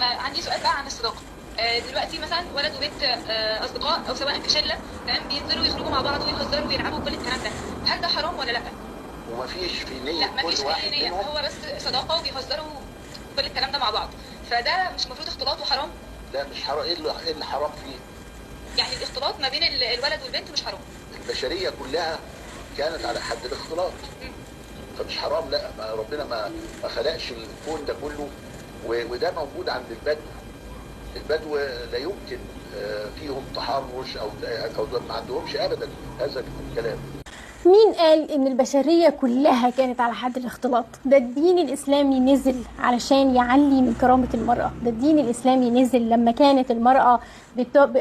عندي سؤال بقى عن الصداقة. دلوقتي مثلا ولد وبنت اصدقاء او سواء في شله، تمام، بينزلوا يخرجوا مع بعض ويهزروا ويلعبوا كل الكلام ده، هل ده حرام ولا لا؟ ومفيش في نية لا، مفيش كل واحد اي نيه، منهم، هو بس صداقه وبيهزروا كل الكلام ده مع بعض، فده مش المفروض اختلاط وحرام؟ لا مش حرام. ايه اللي حرام فيه؟ يعني الاختلاط ما بين الولد والبنت مش حرام؟ البشرية كلها كانت على حد الاختلاط، فمش حرام. لا، ما ربنا ما خلقش الكون ده كله، وده موجود عند البدو. البدو لا يمكن فيهم تحرش او ما عندهمش ابدا هذا الكلام. مين قال ان البشرية كلها كانت على حد الاختلاط؟ ده الدين الاسلامي نزل علشان يعلي من كرامة المرأة. ده الدين الاسلامي نزل لما كانت المرأة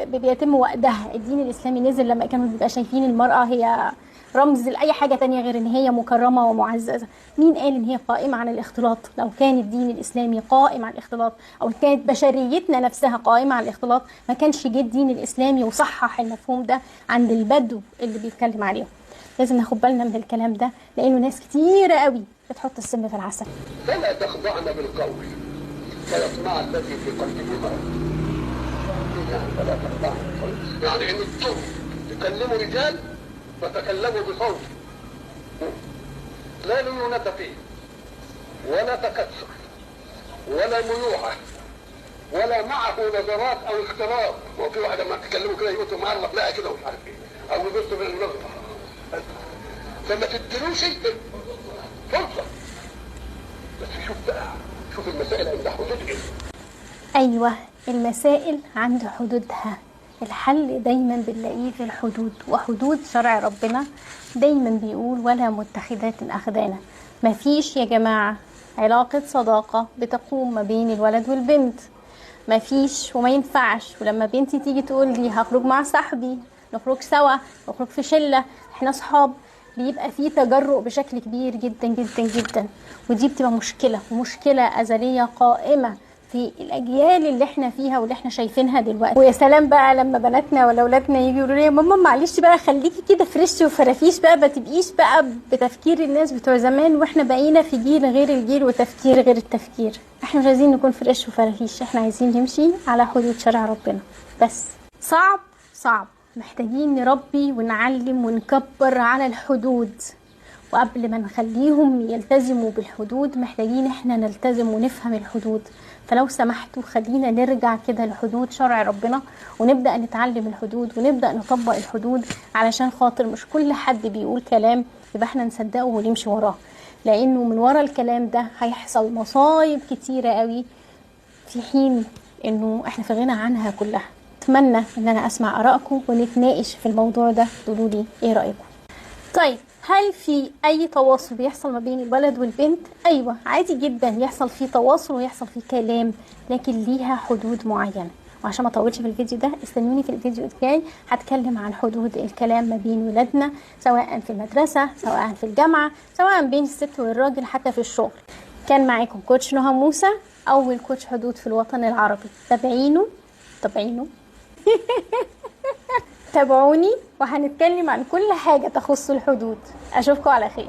بيتم وقتها. الدين الاسلامي نزل لما كانوا بيبقى شايفين المرأة هي رمز لأي حاجة تانية غير ان هي مكرمة ومعززة. مين قال ان هي قائمة على الاختلاط؟ لو كان الدين الاسلامي قائم على الاختلاط، او كانت بشريتنا نفسها قائمة على الاختلاط، ما كانش جه الدين الاسلامي وصحح المفهوم ده عند البدو اللي بيتكلم عليهم. لازم ناخد بالنا من الكلام ده، لانه ناس كتيرة قوي بتحط السم في العسل. فلا تخضعن بالقول فيطمع الذي في قلبه مرض. يعني فلا تخضعن بالقول، يعني ان انتم تكلموا رجال فتكلموا بصوت لا ليونة فيه ولا تكسر ولا ميوعة ولا معه نظرات او اختلاط. وفي واحد لما تكلموا كده يقول معرف لا كده ومش عارف ايه، او يبص في النظرة، فما تدلوش فرصة. بس شوف بقى، شوف المسائل عند حدودها. ايوه، المسائل عند حدودها. الحل دايما بنلاقيه في الحدود، وحدود شرع ربنا دايما بيقول ولا متخذات اخدانا. مفيش يا جماعة علاقة صداقة بتقوم ما بين الولد والبنت، مفيش وما ينفعش. ولما بنتي تيجي تقول لي هخرج مع صاحبي، نخرج سوا، نخرج في شلة، احنا صحاب، بيبقى فيه تجرؤ بشكل كبير جدا جدا جدا، ودي بتبقى مشكلة، ومشكلة أزلية قائمة في الأجيال اللي احنا فيها واللي احنا شايفينها دلوقتي. ويا سلام بقى لما بناتنا ولا اولادنا يجوا يقولوا لي يا ماما معلش بقى خليكي كده fresh وفرافيش بقى، ما تبقيش بقى بتفكير الناس بتوع زمان، واحنا بقينا في جيل غير الجيل وتفكير غير التفكير. احنا مش عايزين نكون fresh وفرافيش، احنا عايزين نمشي على حدود شرع ربنا بس. صعب صعب، محتاجين نربي ونعلم ونكبر على الحدود، وقبل ما نخليهم يلتزموا بالحدود محتاجين احنا نلتزم ونفهم الحدود. فلو سمحتوا خلينا نرجع كده لحدود شرع ربنا، ونبدأ نتعلم الحدود ونبدأ نطبق الحدود، علشان خاطر مش كل حد بيقول كلام يبقى احنا نصدقه ونمشي وراه، لانه من ورا الكلام ده هيحصل مصايب كتيرة قوي في حين انه احنا في غنى عنها كلها. اتمنى ان انا اسمع ارائكم ونتناقش في الموضوع ده، تقولوا لي ايه رايكم. طيب، هل في اي تواصل بيحصل ما بين الولد والبنت؟ ايوه، عادي جدا يحصل فيه تواصل ويحصل فيه كلام، لكن ليها حدود معينة. وعشان ما اطولش في الفيديو ده استنوني في الفيديو الجاي، هتكلم عن حدود الكلام ما بين ولادنا، سواء في المدرسة، سواء في الجامعة، سواء بين الست والراجل، حتى في الشغل. كان معاكم coach نهى موسى، اول coach حدود في الوطن العربي. تابعينه تابعينه تابعوني، وهنتكلم عن كل حاجة تخص الحدود. أشوفكم على خير.